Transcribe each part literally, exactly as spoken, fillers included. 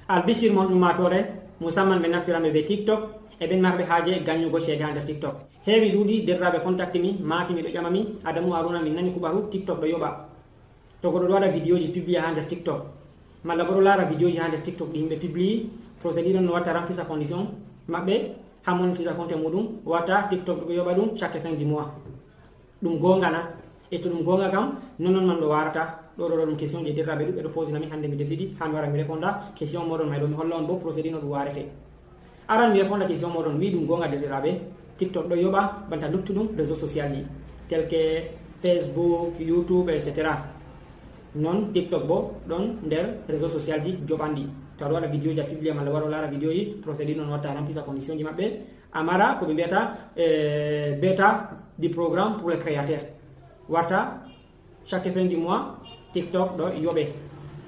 Albishir mon ummaatoore, musamman ɓe naftiranɓe be TikTok e ɓen marɓe haaje gannyugo ceede haa nder TikTok. Heewi ɗuuɗi derɗiraaɓe kontakti mi, maaki mi ɗo ƴama mi, Adamu Haruna, min nani kubaru TikTok ɗo yoɓa. To goɗɗo ɗo waɗa videoji publia haa nder TikTok, malla bo ɗo laara videoji haa nder TikTok ɗi yimɓe publie, procédure on no watta remplisa condition maɓɓe haa monitisa compte muɗum, wata TikTok ɗo yoɓa ɗum chaque fin du mois. Ɗum goonga na? E to ɗum goonga kam, non non man ɗo waarata. Ɗo ɗo ɗo ɗum question je derɗiraaɓe ɗuɗɓe ɗo posina mi, hannde mi desidi haa mi wara mi réponda question moɗon may ɗo, mi holla on bo procédure no ɗum waarete. Aran mi réponda question moɗon, wi ɗum goonga derɗiraaɓe, TikTok ɗo yoɓa banta luttuɗum réseau social ji, tel que Facebook, YouTube, et cetera. Non TikTok bo ɗon nder réseau social ji joɓanɗi. To aɗo waɗa videoji a publia malla waro laara videoji, procédure non watta remplisa condition ji maɓɓe. A mara ko ɓe mbiyata, eh, bêta du programme pour les créateurs. Warta chaque fin du mois TikTok ɗo yoɓe.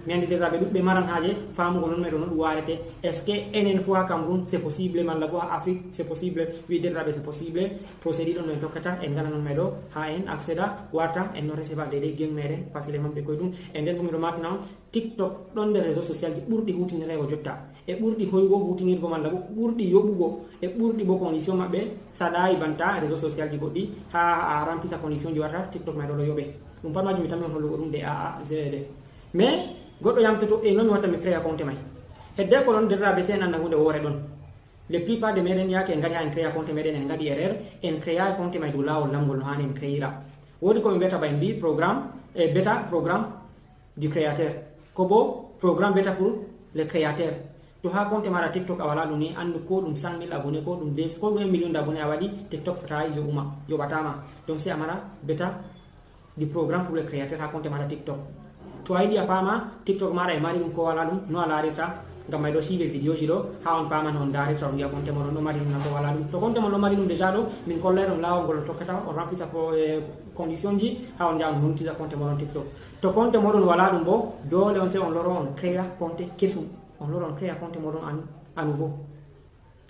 Mi anndi derɗiraaɓe ɗuɗɓe maran haaje faamugo non may ɗo no ɗum waarete. Est-ce que enen fof haa Cameroun c'est possible, malla bo haa Afrique c'est possible? Wi derɗiraaɓe c'est possible. Procédure on no en tokkata, en ngala non may ɗo haa en accéda, warta en non recevoir deydey geng meɗen facilement ɓe koye ɗum. E nden bo miɗo martina on, TikTok ɗon nder réseau social ji ɓurɗi huutinirego jotta, e ɓurɗi hoygo huutinirgo malla bo ɓurɗi yoɓugo, e ɓurɗi bo condition maɓɓe saɗayi banta réseau social ji goɗɗi, haa a remplisa condition ji warta TikTok may ɗo ɗo yoɓe. Ɗum pat majum mi tammi on hollugo ɗum de A A Z D. Mais goɗɗo yamtoto, e non mi watta mi créa compte may. Hedde ko ɗon derɗiraaɓe, sey en annda huunde woore ɗon. Les plupart de meɗen yaake en ngari haa en créa compte meɗen, en ngaɗi erreur, en créa compte may dow laawol lamgol no haani en créira. Woodi ko ɓe mbiyata ba en mbi programme, e bêta programme du créateur, ko bo programme bêta pour les créateurs. To haa compte maɗa TikTok a wala ɗum ni, anndu ko ɗum cinq mille abonnés, ko ɗum deux, ko ɗum un million d'abonnés a waɗi, TikTok fota yoɓuma, yoɓatama. Donc sey a mara bêta du programme pour les créateurs haa compte maɗa TikTok. To a yiɗi a faama TikTok maɗa e mari ɗum ko wala ɗum, no a laarirta, ngam may ɗo siive vidéo ji ɗo haa on paama no on ndaarirta, on ngi'a compte mon on ɗo mari ɗum na ko wala ɗum. To compte mon ɗo mari ɗum déjà ɗo, min kollay on laawol ngol on tokkata, on remplisa ko, eh, condition ji haa on njaha on monitisa compte mon on TikTok. To compte moɗon wala ɗum bo, doole on sey on loro on créa compte kesum. On loro on créa compte moɗon à, à nouveau.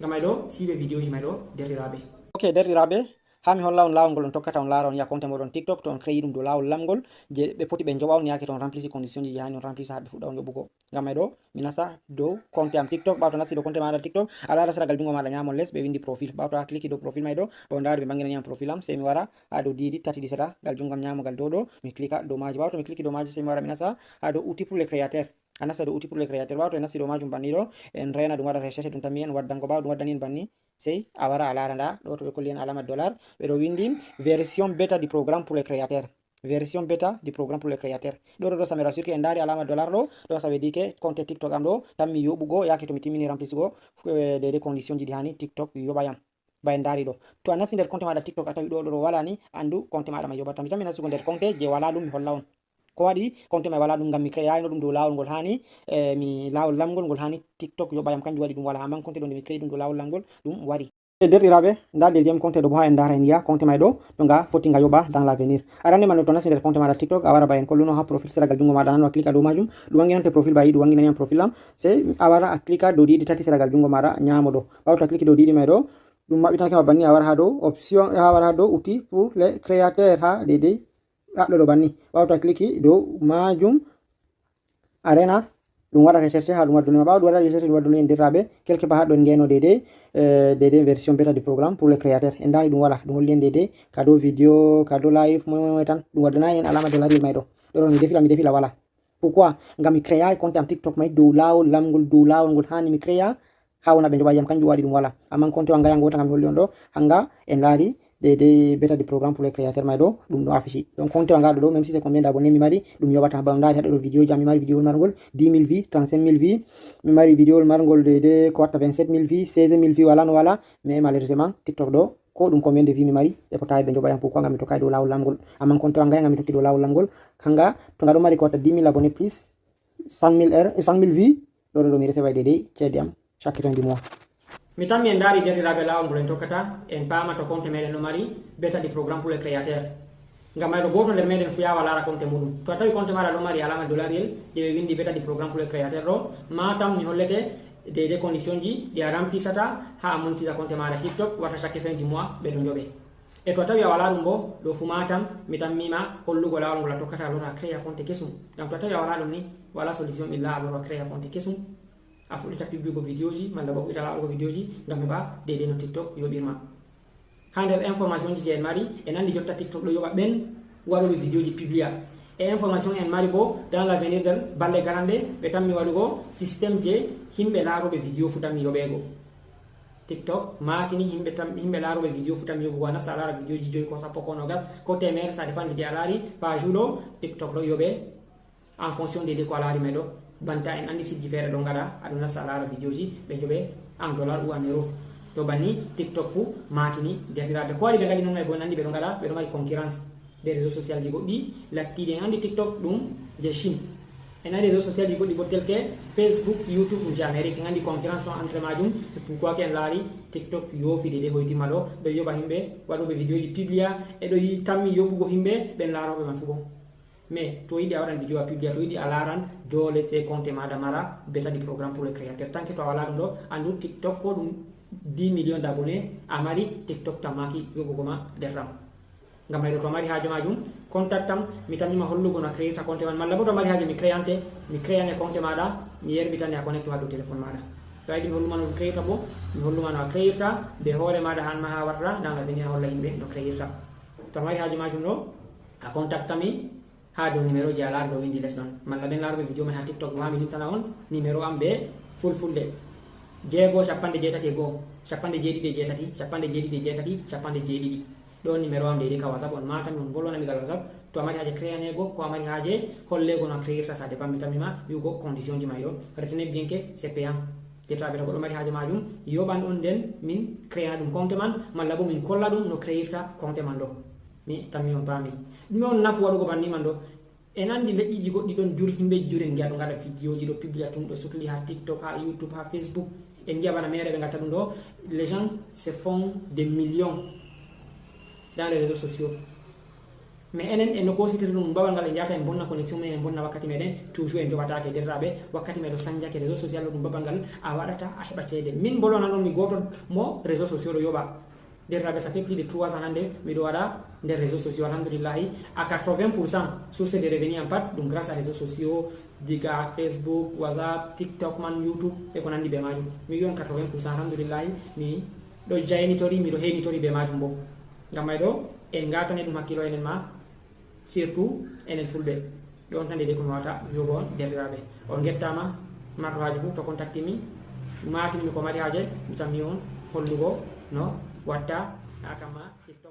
Ngam may ɗo, siive vidéo ji may ɗo, derɗiraaɓe. Ok, derɗiraaɓe, haa mi holla on laawol ngol on tokkata on laara on yi'a compte moɗon TikTok, to on créi ɗum dow laawol lamgol, je ɓe poti ɓe njoɓa on yaake to on remplisi condition ji je haani on remplisa haa ɓe fuɗɗa on yoɓugo. Ngam may ɗo, mi nasta dow compte am TikTok, ɓaawo to nasti dow compte maɗa TikTok, a laara sera gal jungo maɗa nyaamo les, ɓe windi profil. Ɓaawo to a cliki dow profil may ɗo, ɓe on ndaari ɓe mbangina yam profil am, sey mi wara haa dow diidi tati ɗi sera, gal jungo am nyaamo gal dow ɗo, mi clika dow maaji. Ɓaawo to mi cliki dow maaji, sey mi wara mi nasta haa dow outil pour les créateurs. A nasta dow outil pour les créateurs. Ɓaawo to en nasti dow maajum banni ɗo, en reena ɗum waɗa recherche, ɗum tammi en waddango. Ɓaawo ɗum waddani en banni, sey a wara a laara nda ɗo to ɓe kolli en alama dollar, ɓe ɗo windi version bêta du programme pour les créateurs. Version bêta du programme pour les créateurs. Ɗo ɗo ɗo, ça me rassure que en ndaari alama dollar ɗo, ɗo ça veut dire que compte TikTok am ɗo tammi yoɓugo yaake to mi timmini remplisigo, eh, deydey condition ji ɗi haani TikTok yoɓa yam. Ba en ndaari ɗo. To a nasti nder compte maɗa TikTok a tawi ɗo ɗo ɗo wala ni, anndu compte maɗa ma yoɓata. Mi tammi nastugo nder compte je wala ɗum mi holla on. Ko waɗi compte may wala ɗum? Ngam mi créayno ɗum dow laawol ngol haani, eh, mi laawol lamgol ngol haani TikTok yoɓa yam, kanjum waɗi ɗum wala. Amman compte ɗo nde mi créi ɗum dow laawol lamgol, ɗum wari. E derɗiraaɓe, nda deuxième compte ɗo bo haa en ndaara en yi'a compte may ɗo, to nga foti nga yoɓa dans l'avenir. Aranni man ɗo to nasti nder compte maɗa TikTok, a wara ba en kolluno haa profil sera gal jungo maɗa nano, a clika dow majum, ɗum wanginante profil ba yiɗi, ɗum wanginani am profil am, sey a wara a clika dow diidi tati sera gal jungo maɗa nyaamo ɗo. Ɓaawo to a cliki dow diidi may ɗo, ɗum maɓɓitanake ma banni, a wara haa dow option, a wara haa dow outil pour les créateurs haa deydey Haɗɗo ɗo banni. Ɓaawo to a cliki dow maajum, a rena ɗum waɗa recherche haa ɗum waddunima. Ɓaawo ɗum waɗa recherche ɗum waddunima en derɗiraaɓe, quelque part haɗɗo en ngeno deydey, eh, deydey version bêta du programme pour les créateurs. En ndaari ɗum wala, ɗum holli en deydey ka dow video, ka dow live, moy moy moy tan. Ɗum waddanayi en alama dollariyel may ɗo. Ɗo ɗo mi defila, mi defila wala. Pourquoi? Ngam mi créayi compte am TikTok may dow laawol lamgol, dow laawol ngol haani mi créa, haa wona ɓe njoɓayi yam, kanjum waɗi ɗum wala. Amman compte wa nga ya ngoota nga mi holli on ɗo, hanga en laari deydey bêta du programme pour les créateurs may ɗo, ɗum ɗo affiche. Donc compte wa nga ɗo ɗo, même si c'est combien d'abonnés mi mari, ɗum yoɓata. Ba on ndaari haɗo ɗo vidéo ji am, mi mari vidéo marngol dix mille vues, trente-cinq mille vues, mi mari vidéo marngol deydey ko watta vingt-sept mille vues, seize mille vues, wala no wala, mais malheureusement TikTok ɗo, ko ɗum combien de vues mi mari, ɓe potayi ɓe njoɓa yam. Pourquoi? Ngam mi tokkayi dow laawol lamgol. Amman compte wa nga ya ngam mi tokki dow laawol lamgol, hanga to nga ɗo mari ko watta dix mille abonnés plus cinq mille heures, cinq mille vues, ɗo ɗo ɗo mi recevay deydey ceede am chaque fin du mois. Mi tammi en ndaari derɗiraaɓe laawol ngol en tokkata, en paama to compte meɗen ɗo mari bêta du programme pour les créateurs. Ngam may ɗo gooto nder meɗen fuu yaawa laara compte muɗum. To a tawi compte maɗa ɗo mari alama dollariyel je ɓe windi bêta du programme pour les créateurs ɗo, ma tam mi hollete deydey condition ji ɗi a remplisata haa a monitisa compte maɗa TikTok, warta chaque fin du mois ɓe ɗo njoɓe. E to a tawi a wala ɗum bo, ɗo fuu ma tam mi tammi ma hollugo laawol ngol a tokkata a lora a créa compte kesum. Ngam to a tawi a wala ɗum ni, wala solution illa a lora a créa compte kesum. a fuɗɗita publigo vidéoji malla bo fuɗɗita laarugo vidéoji ngam heɓa deydey no TikTok yoɓirma. Ha nder information ji je en mari, en andi jotta TikTok ɗo yoɓa ɓen waɗoɓe vidéoji publia. E information en mari bo, dans l'avenir, nder balɗe garanɗe, ɓe tammi waɗugo système je himɓe laaroɓe vidéo fu tammi yoɓego. TikTok maatini himɓe tam-, himɓe laaroɓe vidéo fu tammi yoɓugo, a nasta a laara vidéoji joyi ko sappo ko nogas ko teemeɗɗe, ça dépend de je a laari page ɗo TikTok ɗo yoɓe en fonction de ko a laari may ɗo. Banta en andi sitji feere ɗo ngaɗa, aɗo nasta a laara vidéoji ɓe joɓe en dollar ou en euro. To banni TikTok fu maatini derɗiraaɓe. Ko waɗi ɓe ngaɗi non may bo en andi ɓe ɗo ngaɗa, ɓe ɗo mari concurrence des réseaux social ji goɗɗi lattiɗi. En andi TikTok ɗum je Chine. En andi réseaux social ji goɗɗi bo tel que Facebook, YouTube ɗum je Amérique. En andi concurrence on entre majum. C'est pourquoi que en laari TikTok yoofi de de hoytima ɗo, ɗo yoɓa himɓe waɗuɓe vidéoji publia, e ɗo yi-, tammi yoɓugo himɓe ɓen laaroɓe man fu bo. Mais to yiɗi a waɗan vidéo a publia, to yiɗi a laaran, dole sey compte maɗa mara beta di programme pour le créateur. Tant que to a wala ɗum ɗo, andu TikTok ko ɗum dix millions d'abonnés a mari, TikTok tammaki yoɓugo ma nder ɗam. Ngam may ɗo to a mari haaje majum, contact am, mi tammima hollugo no a créirta compte man, malla bo to a mari haaje mi créante, mi créane compte maɗa, mi yerbitane a connecte ha dow téléphone maɗa. To a yiɗi mi holluma no ɗum créirta bo, mi holluma no a créirta be hoore maɗa han ma ha warta, nda nga veni a holla yimɓe no créirta. To a mari haaje majum ɗo, a contacta mi ha dow numéro ji a laari ɗo windi les ɗon. Malla ɓen laaruɓe vidéo mai ha TikTok bo ha mi limtana on numéro am be fulfulde. Jeego, capanɗe jeetati e go'o, capanɗe jeeɗiɗi e jeetati, capanɗe jeeɗiɗi e jeetati, capanɗe jeeɗiɗi. Ɗo numéro am deydey ka WhatsApp, on maata mi, on bolwana mi gal WhatsApp. To a mari haaje créanego, ko a mari haaje hollego no a créirta, ça dépend, mi tammima wi'ugo condition ji may ɗo. Retenez bien que c'est payant. Derɗiraaɓe, to goɗɗo mari haaje majum, yoɓan on, nden min créana ɗum compte man, malla bo min kolla ɗum no créirta compte man ɗo. Mi tammi on paami. Ɗume on nafu waɗugo banni man ɗo? En andi leƴƴiji goɗɗi ɗon jur himɓeji jur en ngi'a ɗo ngaɗa vidéoji ɗo publia tum ɗo sukli ha TikTok, ha YouTube, ha Facebook. En ngi'a bana mere ɓe ngatta ɗum ɗo. Les gens se font des millions dans les réseaux sociaux. Mais enen en no kositiri ɗum babal ngal en njahata en bonna connexion men, en bonna wakkati meɗen, toujours en joɓatake derɗiraaɓe, wakkati meɗo sanjake. Réseau social ɗo ɗum babal ngal a waɗata a heɓa ceede. Min bolwana ɗon mi goto mo réseau social ɗo yoɓa. Derɗiraaɓe, ça fait plus de trois ans hande miɗo waɗa nder réseau sociaux, alhamdulillahi, à quatre-vingts pour cent source de revenu am pat ɗum grâce à réseaux sociaux, diga Facebook, WhatsApp, TikTok man, YouTube e ko nandi be majum. Mi wi'on quatre-vingts pour cent, alhamdulillahi, mi ɗo jaynitori, miɗo heynitori be majum bo. Ngam may ɗo en ngatane ɗum hakkilo enen ma, surtout enen fulɓe. Ɗon tan deydey ko mi wawata wi'ugo on, derɗiraaɓe. On ngettaama, marɗo haaje fu to contacti mi, maatini mi ko mari haaje, mi tammi on hollugo no watta ha kamma TikTok.